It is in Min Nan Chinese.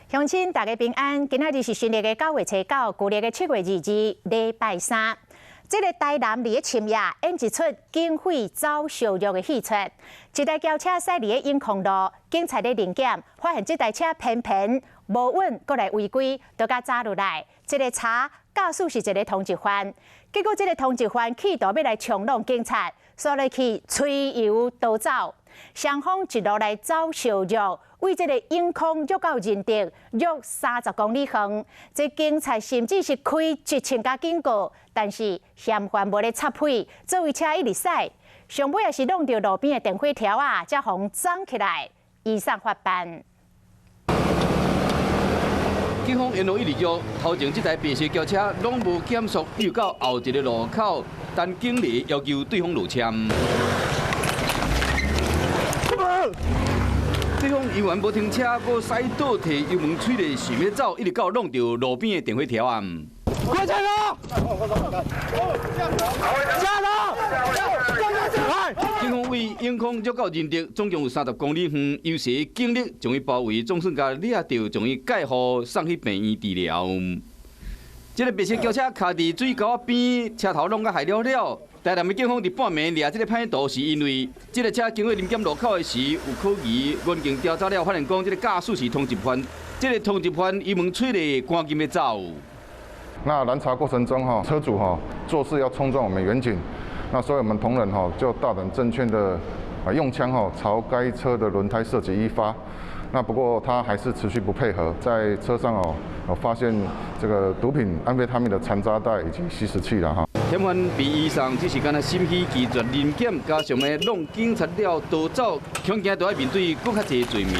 鄉親大家平安，今仔日是新曆的9月初9，舊曆的7月22，禮拜三。這个台南佇咧深夜演一齣警匪走相約的戲出，一台轎車駛佇咧永康路，警察咧臨檢，發現這台車偏偏無穩，閣來違規，就共查落來。這个查駕駛是一个通緝犯，結果這个通緝犯企圖欲來衝挵警察，煞來去催油逃走，雙方一路來走相約。為這个永康約到仁德，約30公里遠，這警察甚至是開1000家警告，但是嫌犯無咧插屁，座位車一直駛，上尾也是挵著路邊的電火柱仔，才予摠起來，移送法辦。警方沿路一直約，頭前這台白色轎車攏無減速，又到後一个路口，等警力要求對方落簽。對方猶原無停車，閣駛倒退油門催咧，想欲走，一直到挵著路邊的電火柱仔。快加油！加油！警方為永康約到仁德，總共有30公里遠，有時警力將伊包圍，總算共掠著，將伊蓋好送去病院治療。這个白色轎車卡佇水溝仔邊，車頭攏共害了了。台南的警方佇半暝掠這个歹徒，是因為這个車經過臨檢路口的時有可疑，原警調查了，發現講這个駕駛是通緝犯，這个通緝犯油門催咧，趕緊欲走。那攔查過程中，哈車主哈作勢要衝撞我們員警，那所以我們同仁哈就大膽正確的啊用槍哈朝該車的輪胎射擊一發。那不過他還是持續不配合，在車上哦，發現這個毒品安非他命的殘渣袋以及吸食器啦哈。嫌犯被移送，只是干焦心虛拒絕臨檢，加上欲挵警察了逃走，恐驚都愛面對閣較濟罪名。